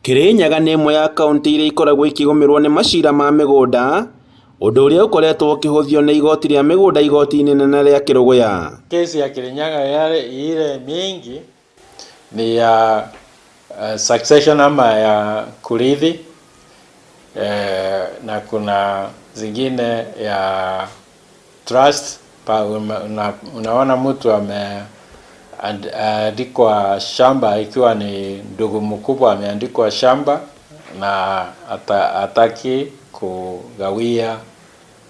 Kirinyaga nĩ ĩmwe ya kauntĩ iria ikoragwo ikĩgũmĩrwo nĩ macira ma mĩgũnda, ũndũ ũrĩa ũkoretwo ũkĩhũthio nĩ igoti rĩa mĩgũnda igoti-inĩ inene rĩa Kĩrũgũya. Kesi ya Kirinyaga yale ile mingi ni ya succession ama ya kurithi, na kuna zingine ya trust pa, unaona mtu ameandikwa shamba ikiwa ni ndugu mkubwa ameandikwa shamba na hataki kugawia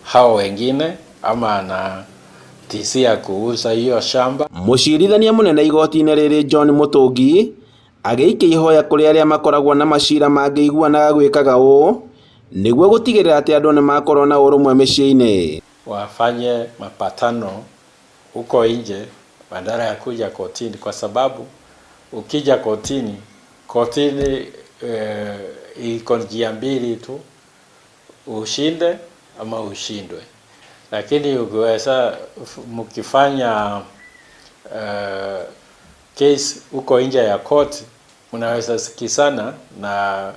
hao wengine ama anatishia kuuza hiyo shamba. Mũcirithania mũnene igoti-inĩ rĩrĩ John Mũtũngi agĩikia ihoya kũrĩ arĩa makoragwo na macira mangĩiguanaga gwĩkaga ũũ nĩguo gũtigĩrĩra atĩ andũ nĩ makorwo na ũrũmwe mĩciĩ-inĩ. Wafanye mapatano huko nje badala ya kuja kotini, kwa sababu ukija kotini, kotini iko njia mbili tu, ushinde ama ushindwe. Lakini ukiweza mkifanya case huko nje ya court, mnaweza sikizana na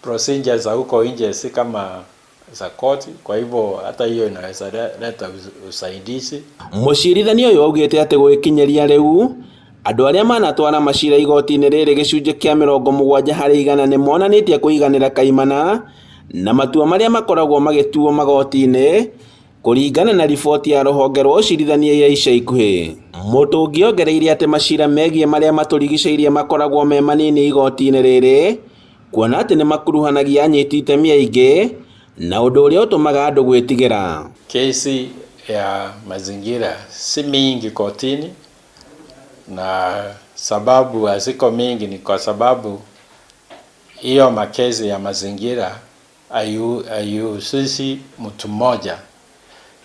procedures za huko nje si kama za court. Kwa hivyo hata hiyo inaweza leta usaidizi. Mũcirithania ũyũ augĩte atĩ gũgĩkinyĩria rĩu andũ arĩa manatwara macira igoti-inĩ rĩrĩ gĩcunjĩ kĩa 70% nĩ monanĩtie kũiganĩra kaimana na matua marĩa makoragwo magĩtuo magoti-inĩ kũringana na riboti ya rũhonge rwa ũcirithania ya ica ikuhĩ. Mũtũngi ongereire atĩ macira megiĩ marĩa matũrigicĩirie makoragwo me manini igoti-inĩ rĩrĩ kuona atĩ nĩ makuruhanagia anyiti itemi aingĩ na ũndũ ũrĩa ũtũmaga andũ gwĩtigĩra. Kesi ya mazingira si mingi kotini, na sababu haziko mingi ni kwa sababu hiyo makesi ya mazingira haihusishi mtu mmoja,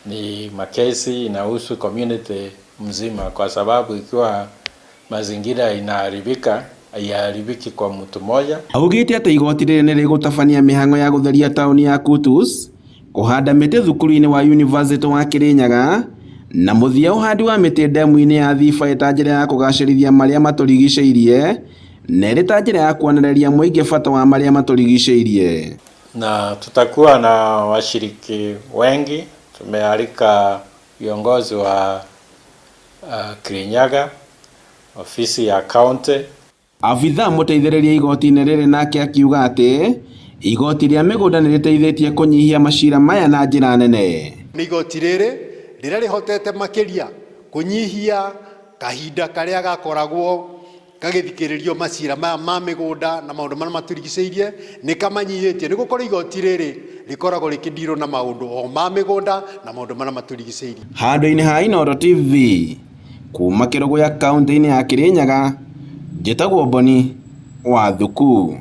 ni makesi inahusu community mzima, kwa sababu ikiwa mazingira inaharibika haiharibiki kwa mtu mmoja. Augĩte atĩ igoti rĩrĩ nĩ rĩgũtabania mĩhang'o ya gũtheria taũni ya Kutus, kũhanda mĩtĩ thukuru-inĩ wa University wa Kirinyaga na mũthia ũhandi wa mĩtĩ ndemu-inĩ ya Thiba ta njĩra ya kũgacĩrithia marĩa matũrigicĩirie na ĩrĩ ta njĩra ya kuonereria mũingĩ bata wa marĩa matũrigicĩirie. Na tutakuwa na washiriki wengi. Tumealika viongozi wa Kirinyaga, ofisi ya county. Abithaa mũteithĩrĩria igoti-inĩ rĩrĩ nake akiuga atĩ igoti rĩa mĩgũnda nĩ rĩteithĩtie kũnyihia macira maya na njĩra nene. Nĩ igoti rĩrĩ rĩrĩa rĩhotete makĩria kũnyihia kahinda karĩa gakoragwo gagĩthikĩrĩrio macira maya ma mĩgũnda na maũndũ marĩa matũrigicĩirie nĩ kamanyihĩtie, nĩ gũkorwo igoti rĩrĩ rĩkoragwo rĩkĩndirwo na maũndũ o ma mĩgũnda na maũndũ marĩa matũrigicĩirie. Handũ-inĩ ha Inooro TV kuma Kĩrũgũya kaũntĩ-inĩ ya Kirinyaga, njĩtagwo Boni wa Thuku.